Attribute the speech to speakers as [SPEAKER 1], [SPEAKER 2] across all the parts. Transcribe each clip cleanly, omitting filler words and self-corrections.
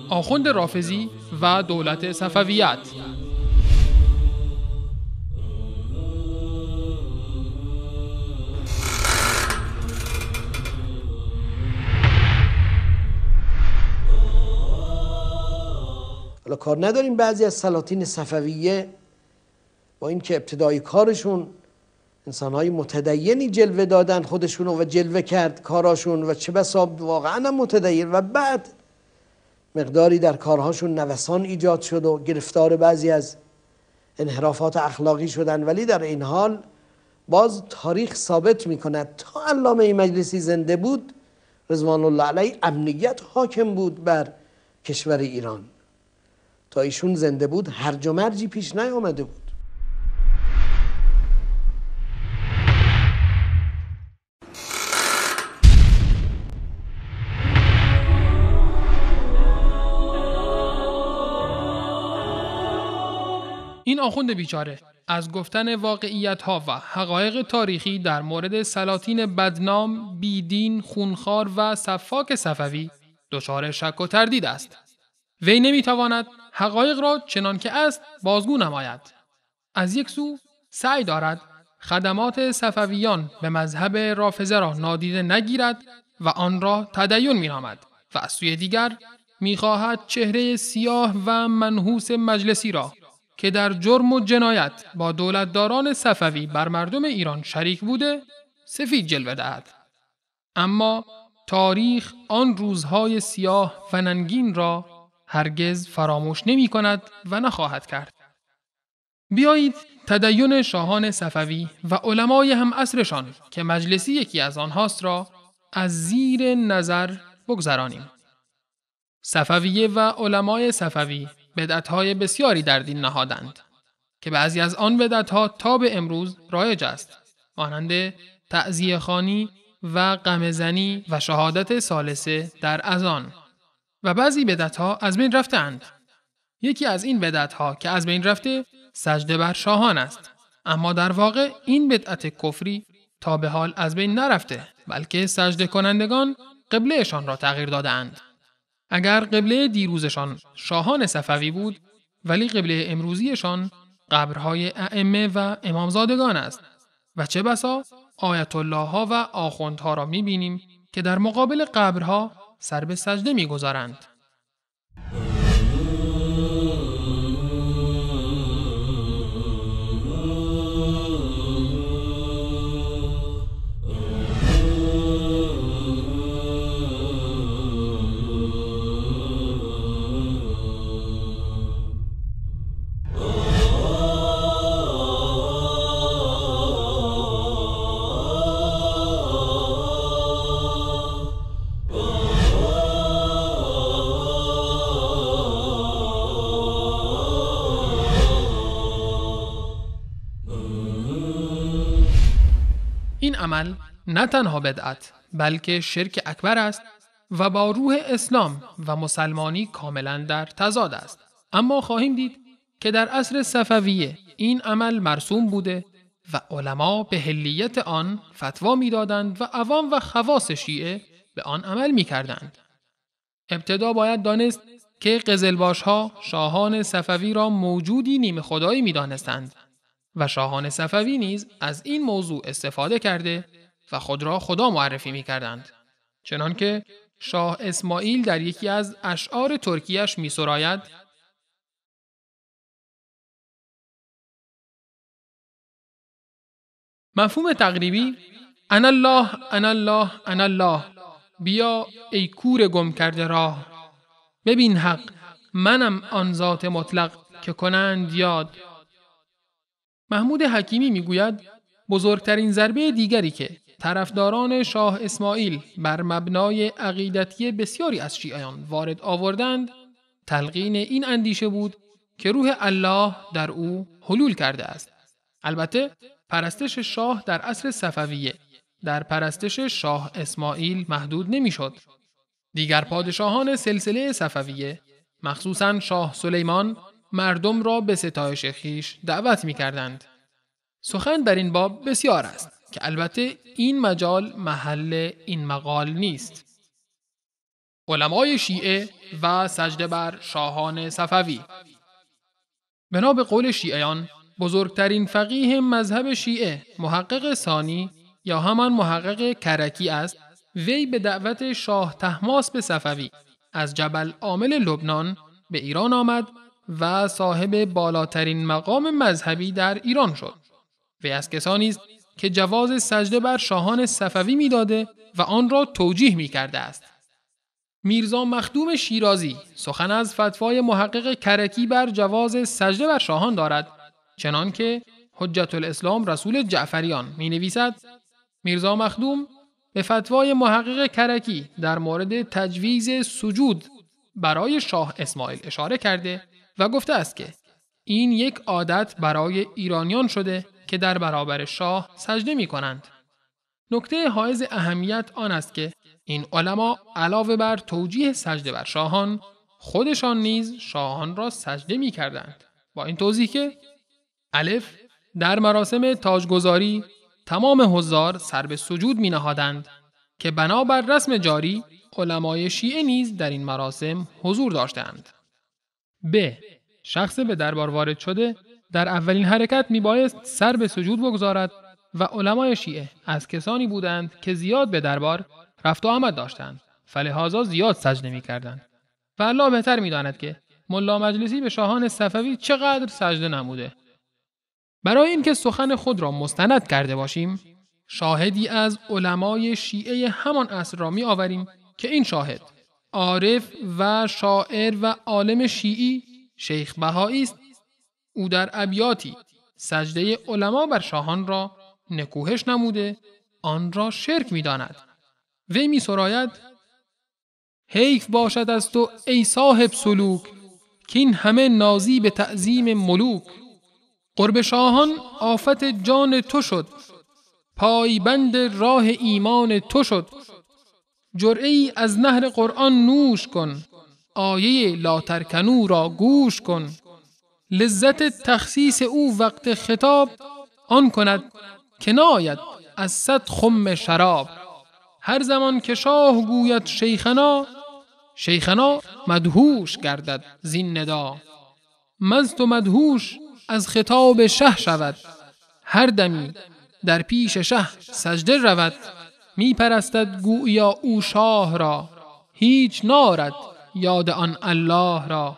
[SPEAKER 1] آخوند رافضی و دولت صفویت.
[SPEAKER 2] حالا کار نداریم بعضی از سلاطین صفویه با اینکه ابتدای کارشون انسانهای متدینی جلوه دادن خودشونو و جلوه کرد کاراشون و چه بسا واقعا هم متدین، و بعد مقداری در کارهاشون نوسان ایجاد شد و گرفتار بعضی از انحرافات اخلاقی شدن، ولی در این حال باز تاریخ ثابت میکند تا علامه مجلسی زنده بود رضوان الله علیه امنیت حاکم بود بر کشور ایران. تا ایشون زنده بود هرج و مرجی پیش نیامده بود.
[SPEAKER 1] این آخوند بیچاره از گفتن واقعیت‌ها و حقایق تاریخی در مورد سلاطین بدنام، بیدین، خونخوار و سفاک صفوی دچار شک و تردید است. وی نمی‌تواند حقایق را چنان که است بازگو نماید. از یک سو سعی دارد خدمات صفویان به مذهب رافضه را نادیده نگیرد و آن را تدین می‌نامد و از سوی دیگر می‌خواهد چهره سیاه و منحوس مجلسی را که در جرم و جنایت با دولتداران صفوی بر مردم ایران شریک بوده سفید جلوه دهد. اما تاریخ آن روزهای سیاه و ننگین را هرگز فراموش نمی کند و نخواهد کرد. بیایید تدین شاهان صفوی و علمای هم عصرشان که مجلسی یکی از آنهاست را از زیر نظر بگذرانیم. صفویه و علمای صفوی بدعت‌های بسیاری در دین نهادند که بعضی از آن بدعت‌ها تا به امروز رایج است، مانند تعزیه خوانی و غمزنی و شهادت ثالثه در اذان، و بعضی بدعت‌ها از بین رفته‌اند. یکی از این بدعت‌ها که از بین رفته سجده بر شاهان است، اما در واقع این بدعت کفری تا به حال از بین نرفته، بلکه سجده کنندگان قبله‌شان را تغییر داده‌اند. اگر قبله دیروزشان شاهان صفوی بود، ولی قبله امروزیشان قبرهای ائمه و امامزادگان است و چه بسا آیت الله ها و آخوندها را می‌بینیم که در مقابل قبرها سر به سجده می‌گذارند. این عمل نه تنها بدعت بلکه شرک اکبر است و با روح اسلام و مسلمانی کاملا در تضاد است. اما خواهیم دید که در عصر صفویه این عمل مرسوم بوده و علما به حلیت آن فتوا می‌دادند و عوام و خواص شیعه به آن عمل می‌کردند. ابتدا باید دانست که قزلباش‌ها شاهان صفوی را موجودی نیمه خدایی می‌دانستند و شاهان صفوی نیز از این موضوع استفاده کرده و خود را خدا معرفی می کردند. چنانکه شاه اسماعیل در یکی از اشعار ترکیش می سراید: مفهوم تقریبی انا الله انا الله انا الله، بیا ای کور گم کرده راه، ببین حق منم آن ذات مطلق که کنند یاد. محمود حکیمی میگوید بزرگترین ضربه دیگری که طرفداران شاه اسماعیل بر مبنای عقیدتی بسیاری از شیعیان وارد آوردند، تلقین این اندیشه بود که روح الله در او حلول کرده است. البته پرستش شاه در عصر صفویه در پرستش شاه اسماعیل محدود نمیشد. دیگر پادشاهان سلسله صفویه، مخصوصاً شاه سلیمان، مردم را به ستایش خویش دعوت می کردند. سخن در این باب بسیار است که البته این مجال محل این مقال نیست. علمای شیعه و سجده بر شاهان صفوی. بنا به قول شیعیان، بزرگترین فقیه مذهب شیعه محقق ثانی یا همان محقق کرکی است. وی به دعوت شاه طهماسب صفوی از جبل عامل لبنان به ایران آمد و صاحب بالاترین مقام مذهبی در ایران شد. وی از کسانی است که جواز سجده بر شاهان صفوی میداده و آن را توجیه میکرده است. میرزا مخدوم شیرازی سخن از فتوای محقق کرکی بر جواز سجده بر شاهان دارد، چنان که حجت الاسلام رسول جعفریان می نویسد: میرزا مخدوم به فتوای محقق کرکی در مورد تجویز سجود برای شاه اسماعیل اشاره کرده و گفته است که این یک عادت برای ایرانیان شده که در برابر شاه سجده می کنند. نکته حائز اهمیت آن است که این علما علاوه بر توجیه سجده بر شاهان، خودشان نیز شاهان را سجده می کردند. با این توضیح که الف، در مراسم تاجگذاری تمام حضار سر به سجود می نهادند که بنابر رسم جاری علمای شیعه نیز در این مراسم حضور داشتند. ب، شخص به دربار وارد شده در اولین حرکت می بایست سر به سجود بگذارد و علمای شیعه از کسانی بودند که زیاد به دربار رفت و آمد داشتند، فلهذا زیاد سجده می کردند. و الله بهتر می داند که ملا مجلسی به شاهان صفوی چقدر سجده نموده. برای اینکه سخن خود را مستند کرده باشیم، شاهدی از علمای شیعه همان عصر را می آوریم که این شاهد عارف و شاعر و عالم شیعی شیخ بهایی است. او در ابیاتی سجده علما بر شاهان را نکوهش نموده، آن را شرک می داند. وی می سراید: حیف باشد از تو ای صاحب سلوک، کین همه نازی به تعظیم ملوک. قرب شاهان آفت جان تو شد، پایبند راه ایمان تو شد. جرعه‌ای از نهر قرآن نوش کن، آیه لا ترکنو را گوش کن. لذت تخصیص او وقت خطاب، آن کند که ناید از 100 خم شراب. هر زمان که شاه گوید شیخنا، شیخنا مدهوش گردد زین ندا. مست و مدهوش از خطاب شه شود، هر دمی در پیش شه سجده رود. می پرستد گویا او شاه را، هیچ نارد یاد آن الله را.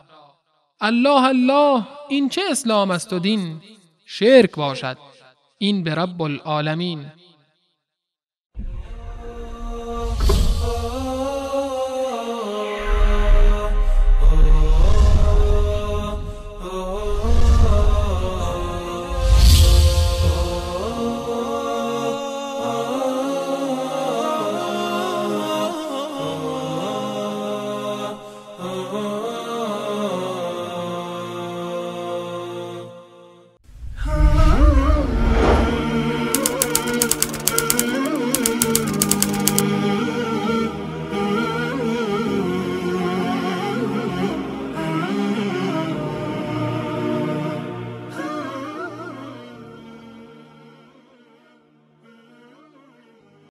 [SPEAKER 1] الله الله این چه اسلام است و دین، شرک باشد این به رب العالمین.